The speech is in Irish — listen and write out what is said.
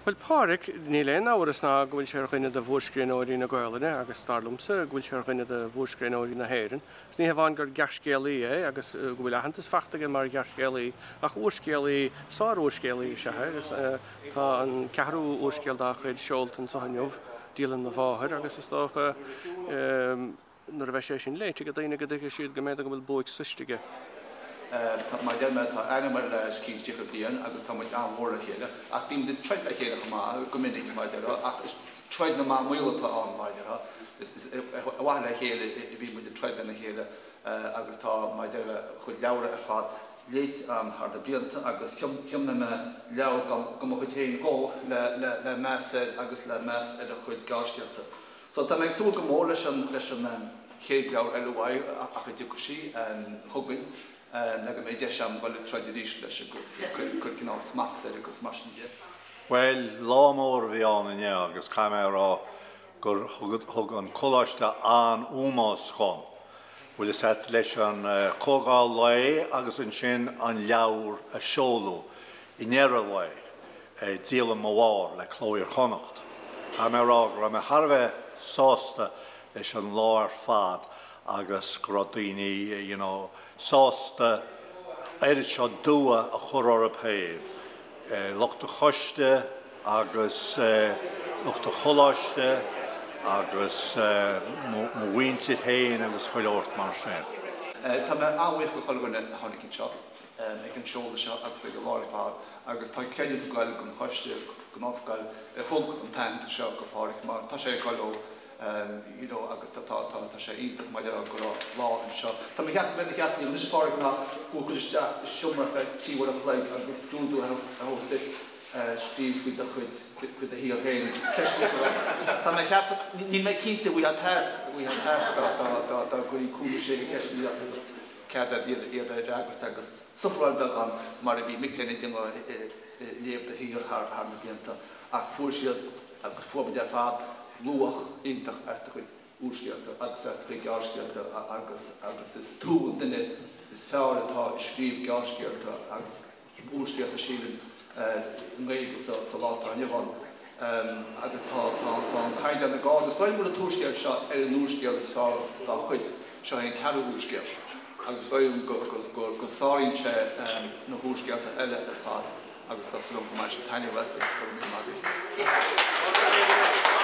Bhuel, Pádhraic, níl aon amhras ná go bhfuil sé ar dhuine de mhórscríbhneoirí na Gaolainne agus dar liomsa go bhfuil sé ar dhuine de mhórscríbhneoirí na hÉireann. Is ní hamháin gur gearrscéalaí é agus go bhfuil aitheantas faighte aige mar ghearrscéalaí ach úrscéalaí, sár-úrscéalaí is ea é agus tá an ceathrú úrscéal dá chuid seolta anseo inniu, Dialann mo Mháthar, agus is dócha, Nuair a bheidh sé sin léite ag daoine go dtuigfidh siad go mb'fhéidir go bhfuil buaic soist aige. Mar a deir mé, tá aithne agam air le os cionn 30 bliain agus tá muid an-mhór le chéile, ach bímid ag troid le chéile chomh maith, go minic, mar a déarfá, ach is troid na mban maol atá ann, mar a déarfá. Is ar mhaithe le chéile a bhíonn muid ag troid lena chéile agus tá, mar a déarfá, a chuid leabhra ar fad léite agam thar na blianta agus thiomnaigh mé leabhar de mo chuid féin dhó le meas air agus le meas ar a chuid gearrscéalta. So tá mé ag súil go mór leis an leis an chéad leabhar eile uaidh ach a dtiocfaidh sí chugainn le go mbeidh deis agam dul ag troid arís leis agus cur cineál smacht air agus mar sin de. Bhuel, lá mór a bhí ann inniu agus caithfidh mé a rá gur thug an coláiste an-ómós dhom, bhfuil fhios a't, leis an comhdháil lae agus ansin an leabhar a seoladh i ndeireadh an lae. Dialann Mo Mháthar le Cló Iar-Chonnacht. Caithfidh mé a rá go raibh mé thar a bheith sásta leis an lá ar fad agus go raibh daoine you know sásta oiread seo dua a chur orthu féin, lucht an choiste agus lucht an choláiste agus mo mhuintir féin agus chuile shórt mar sin. Tá mé an-bhuíoch de chuile dhuine a tháinig anseo. ag an seoladh seo agus ag an lá ar fad agus tá creidiúint ag goil don choiste, don ollscoil a thug an t-aitheantas seo go Phádraic mar tá sé ag goil ó you know agus tá tá tá tá sé iontach mar go raibh lá anseo. Tá mé ag ceapadh go mbeidh ceacht anois a Phádraic ná thú a chur isteach i seomra ar feadh 3 uair an chloig agus scrúdú a thabhairt duit scríobh faoi do chuid faoi do shaol féin agus ceisteanna a chur ort. Agus tá mé ag ceapadh níl mé cinnte we had pass we had pass dá dá dá dá gcuirí cúig nó sé ceisteanna ort agus cead agat iad a fhreagairt agus sufferáil beagán mar a bhí mic léinn ag déanamh ag léamh do shaothar thar na blianta ach fuair siad agus fuair muid ar fad luach iontach as do chuid úrscéalta agus as do chuid gearrscéalta agus agus is tú an duine is fearr atá ag scríobh gearrscéalta agus úrscéalta sílim i nGaeilge sa lá atá inniu ann agus tá tá an caighdeán ag ardú. Is dóigh liom go bhfuil an t-úrscéal seo ar an úrscéal is fearr dá chuid. Seo é an ceathrú úrscéal agus is dóigh liom go go go sáraíonn sé na húrscéalta eile ar fad agus tá súil agam go mbainfidh sibh taitneamh as agus go raibh míle maith agaibh.